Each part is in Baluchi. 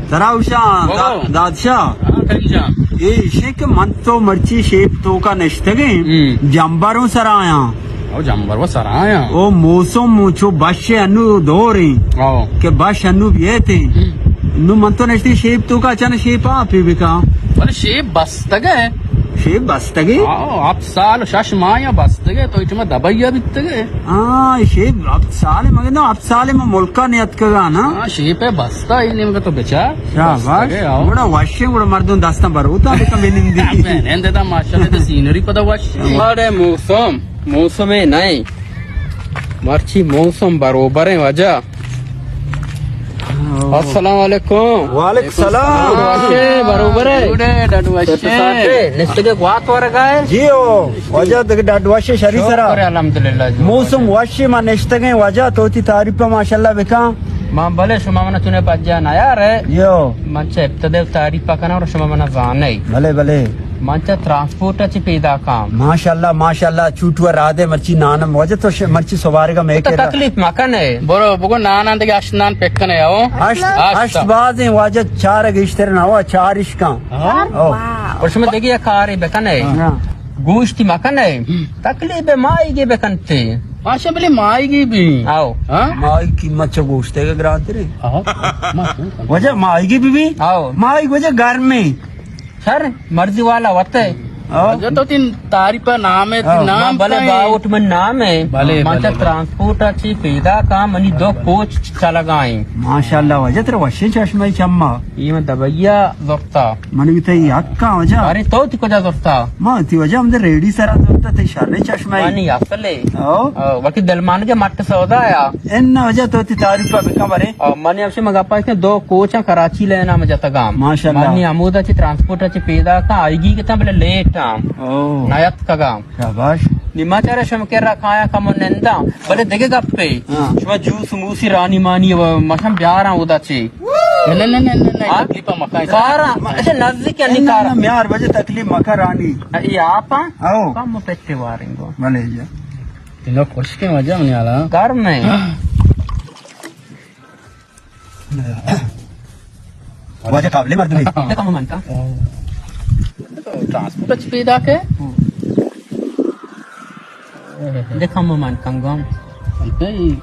ترا اوشاں، او۔ دا-، دادشاہ۔ ہاں، کریم جان۔ اے ایشیں کہ من تو مرچی شیپ توکا نشتگیں، ہم۔ جمبروں سرایاں۔ او جمبر و سرایاں۔ او موسم چو بش انو دوریں۔ او۔ کہ بش انو بیتیں۔ ہم۔ نو من تو نشتگیں شیپ توکا، چن شیپ آپی بکاں۔ بلے شیپ بستگے۔ شیپ بستگے؟ آ، ہپت سال و شش ماہ یا بستگے، تو ایٹما دبئی بیتگے۔ ہاں، شیپ ہپت سال مگے نا، ہپت سال ما ملکا نیتکگا نا۔ ہاں، شیپ بستا، اے نیمگا تو بچار۔ شاباش۔ بستگے، آؤ۔ گڑا وشیں، گڑا مردم دستاں بروتا بکن بنندی۔ بنندے دا ماشاءاللہ، دا سینری پدا وش۔ اڑے موسم، موسم نہیں۔ مرچی موسم بروبریں واجہ۔ السلام علیکم۔ وعلیکم السلام۔ ڈڈ وشے، بروبر ہے؟ ڈڈ وشے۔ نشتگے گوات ورگا ہے؟ جی او، واجہ دگہ ڈڈ وشے شری سرا۔ شکر الحمدللہ جی۔ موسم وشے، ما نشتگیں واجہ، تو تی تعریف ماشاءاللہ بکاں۔ ما بلے شما منا چنے پجا نہ یار ہے۔ یو۔ من چہ ابتدے تعریف کناں اور شما منا زانے۔ بلے بلے۔ من چہ ٹرانسپورٹ چی پیدا کام۔ ماشاءاللہ، ماشاءاللہ، چوٹو را دے مرچی نانم واجہ تو ش-، مرچی سوارگا میں تو کرا۔ تکلیف مکنے۔ برو، بگو نان اندگی اشت نان پک کنے، او۔ اشت، اشت۔ اشت بازیں واجہ چار گیشتر نہ ہوا، چار اشکاں۔ ہاں۔ او۔ اور شما دیگه یک کاری بکنے۔ ہاں۔ گوشتی مکنے۔ تکلیف مائی گے بکنتے۔ ماشا بلے مائی گے بھی۔ آؤ۔ ہاں؟ مائی قیمت چا گوشتے گرانترے۔ آؤ۔ واجہ مائی گے بھی بھی؟ آؤ۔ مائی واجہ گرمیں۔ سر، مرضی والا وت ہے۔ ہاں۔ جو تو تین تعریف نام ہے، تین ہاں۔ نام بلے کہیں۔ باوٹ من نام ہے۔ بلے، من بلے، چا بلے۔ ٹرانسپورٹ چی پیدا کا، منی دو کوچ چلگائیں۔ ماشاءاللہ، واجہ ترا وشیں چشمہ چما۔ یہ من دبیا زرتا۔ منی تئی حق کا واجہ۔ ارے تو تی کجا زرتا؟ ما تی واجہ ہم ریڈی سرا زرتا، تی شر چشمہ۔ منی اصل ہے۔ ہاں۔ آ، وقتی دلمان کے مٹ سودا آیا۔ ان واجہ تو تی تعریف بکا برے۔ آ، منی ہمشہ مگا پاس کے دو کوچاں کراچی لینا میں جتگاں۔ ماشاءاللہ۔ منی ہمودا چی ٹرانسپورٹ چی پیدا کا، آئیگی کہ تاں بلے لیٹ آں۔ او۔ نیت کگا۔ شاباش۔ نیما چارے شم کے رکھایا کمو نندا۔ بلے دگہ گپے۔ ہاں۔ شما جوس موسی رانی مانی و مشم بیاراں اودا چی۔ نہ، نہ، نہ، نہ، نہ، ہاں؟ تکلیف مکا۔ کارا، اچھا نزدیک یعنی نہ، کارا۔ نہ، میار واجہ تکلیف مکا رانی۔ اے آپ ہاں؟ او۔ کم پتے وارنگو۔ بلے جا۔ تینوں خوش کے واجہ منی حالا۔ گرم ہے۔ واجہ قابل مردمے۔ دکھا من کا۔ ٹرانسپورٹ اچ پیدا کے۔ دکھا من کنگام۔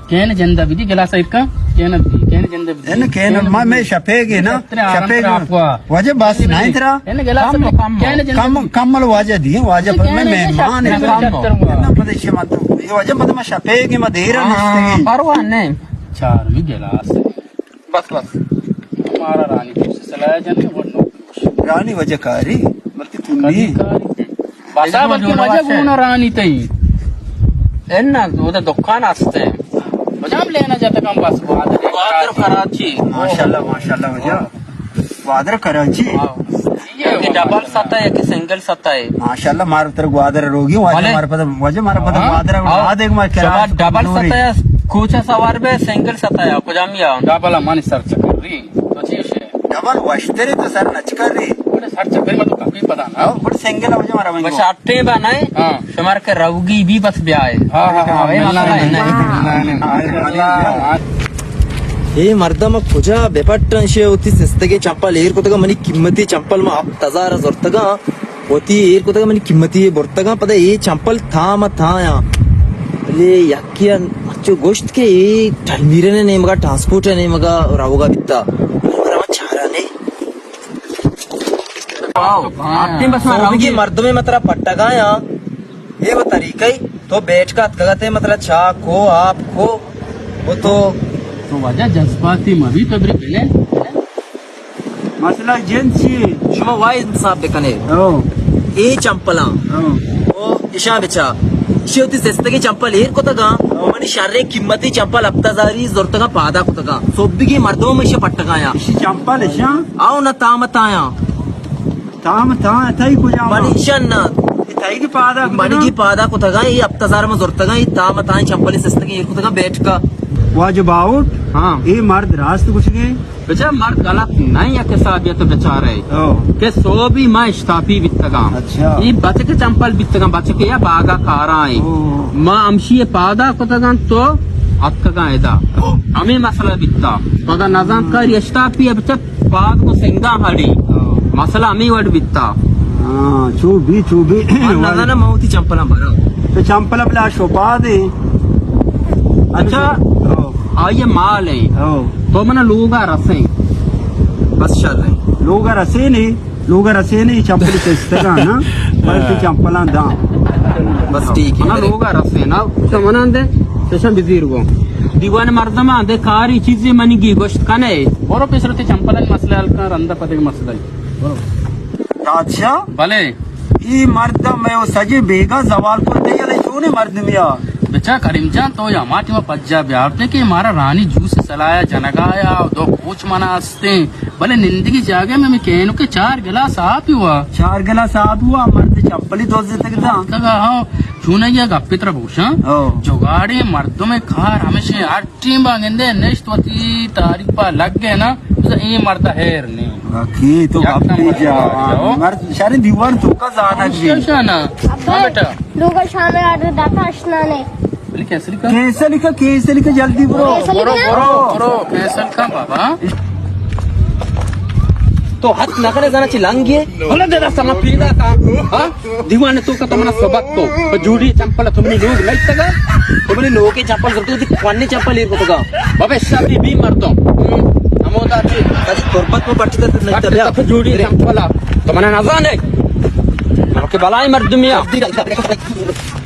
کین جندہ بدی گلاس ایک کا۔ کین بدی، کین جندہ بدی۔ ان کین ما، میں شپے گے نا۔ شپے گے۔ واجہ بس نہیں ترا۔ ان گلاس کم، کم، کین جندہ کم، بدی۔ کم مل واجہ دی، واجہ پر میں مہمان ہے۔ کم۔ نہ پتہ چھ مت۔ یہ واجہ مت ما شپے گے، ما دیر ہاں، نشتے۔ پرواہ نہیں۔ چار بھی گلاس۔ بس، بس۔ ہمارا رانی تو سے سلایا جانے، وہ نو۔ رانی واجہ کاری، بلکہ تو نہیں۔ کاری، کاری۔ بسا بلکہ واجہ گونا رانی تئی۔ اے نا، وہ تو دکان ہستے۔ واجہ ہم لینا جاتا کم بس، گوادر۔ گوادر کراچی۔ ماشاءاللہ، ماشاءاللہ واجہ۔ گوادر کراچی۔ ہاں۔ یہ ڈبل سطح ہے کہ سنگل سطح ہے؟ ماشاءاللہ، مار تر گوادر روگی، واجہ بلے۔ مار پتہ، واجہ مار پتہ ہاں۔ گوادر ہاں۔ آ دیکھ مار شما کرا ڈبل نوری۔ سطح ہے، کوچا سوار بے سنگل سطح ہے، کجام یا؟ ڈبل مانی سر چکر رہی، تو چی شے؟ ڈبل وشتری تو سر نچکر رہی۔ بڑے سر چکر مت کپی پتا نا۔ ہاں، بڑے سنگل ہو جو مارا بس۔ اٹے با نہیں؟ ہاں۔ شمار کے روگی بھی بس بیائے۔ ہاں، ہاں، ہاں، ہاں، ملنا مسئلہ نہیں، نہیں۔ ملنا نہیں۔ اے مردم کجا بپٹن شے، وتی سستگیں چمپل ایر کتگا، منی قیمتی چمپل ما ہپت ہزار زرتگا، وتی ایر کتگا، منی قیمتی برتگا، پدا اے چمپل تھا ما تھا یا۔ بلے یکی مچو گوشت کہ اے ٹرمینل نیمگا، ٹرانسپورٹ نیمگا روگا بیتا۔ واو۔ آپتیں بس ما سوبگی روگی۔ مردمے مترا پٹگا یا۔ اے وہ طریقہ ہی۔ تو بیٹھ کا اتکگتے مترا چاہ کو، آپ کو، وہ تو۔ تو واجہ جذباتی مبی تو بری بلے۔ مسئلہ جنس چی؟ شما واعظ صاحب بکنے۔ او۔ اے چمپلاں۔ او۔ او اشاں بچا۔ اشی وتی سستگیں چمپل ایر کتگاں۔ او۔ منی شریں قیمتی چمپل ہپت ہزاری زرتگاں پادا کتگاں۔ سوبگی مردم اشی پٹگاں یا۔ اشی چمپل اشاں؟ آؤ نہ تام تایاں۔ تام تایاں، تئی کجام؟ منی شن نہ۔ اے تئی کی پادا کتگاں؟ منی کی پادا کتگاں، اے ہپت ہزار ما زرتگاں، اے تام تایاں چمپل سستگیں ایر کتگاں بیٹھ کا۔ واجہ باؤٹ؟ ہاں۔ اے مرد راست گوشگے؟ بچار مرد غلط نہ یک حسابیت بچارے۔ او۔ کہ سوبی ما اشتاپی بیتگاں۔ اچھا۔ اے بچک چمپل بیتگاں، بچک یا باغا کارائیں۔ او۔ ما ہمشی پادا کتگاں تو اتکگاں ادا۔ او۔ ہمیں مسئلہ بیتا۔ پدا نزان کاری اشتاپی بچار پاد کو سنگا ہڑی۔ ہاں۔ مسئلہ ہمیں وڈ بیتا۔ ہاں، چو بھی، چو بھی۔ من نہ زاناں، من وتی چمپلاں براں۔ تو چمپل بلا شو پاد ہے۔ اچھا، ہاں۔ آئیے مال ہیں۔ ہاں۔ تو منا لوگا رسیں۔ بس شر ہیں۔ لوگا رسے نہیں۔ لوگ رسے نہیں، چمپل چستگا نا، بلکہ چمپلاں داں۔ بس ٹھیک ہے۔ منا لوگ رسے نا، تو منا دے، چشم بزیر گو۔ دیوان مردم دے کاری چیزی منی گی گوشت کنے۔ برو پیسر تے چمپلانی مسئلہ حل کن، رندا پدے مسئلہ۔ برو۔ بادشاہ؟ بلے۔ ای مردم میں وہ سجے بیگا زوال کرتے، یلے چونے مردمیا؟ بچا کریم جان، تو یا ماٹی ما پجا بیارتے کہ مارا رانی جوس سلایا جنگایا، دو کوچ منا استیں۔ بلے نندگی جاگہ میں، میں کہنو کہ چار گلاس آپ ہوا۔ چار گلاس آپ ہوا، مرد چپلی دوزتگ دا۔ تگا ہاں، چونہ یا گپی ترا بوشاں۔ او۔ جگاڑی مردم کار ہمیشہ ہر ٹیم با گندے نشت وتی تعریف با لگ گئے نا، بس اے مرد ہیر نہیں۔ واقعی تو یک گپی نمبر جا۔ جاؤ۔ مرد شریں دیوان تو کا زانگ بھی۔ شانا۔ ابا، ہاں بیٹا۔ لوگ شانا آرڈر داتا اشنانے۔ بلے کیسے لکھا؟ کیسے لکھا؟ کیسے لکھا؟ جلدی برو۔ کیسے برو، لکھا؟ برو، برو، کیسے لکھا بابا؟ تو حد نہ کرے زانا چی لنگی ہے؟ بھلا دے دستا ما پیدا کا۔ ہاں؟ دیوان تو کا تمنا سبق کو۔ تو جوڑی چمپل تمنی لوگ نہیں تگا۔ تمنی لوگ کے چمپل زبطو دی کوانی چمپل ایر کو تگا۔ بابا شادی بھی مردم۔ ہمو دا چی۔ کدی تربت میں بٹی دا نہیں تگا۔ جوڑی چمپل۔ تمنا نزانے۔ ہم کے بلائی مردمی ہے۔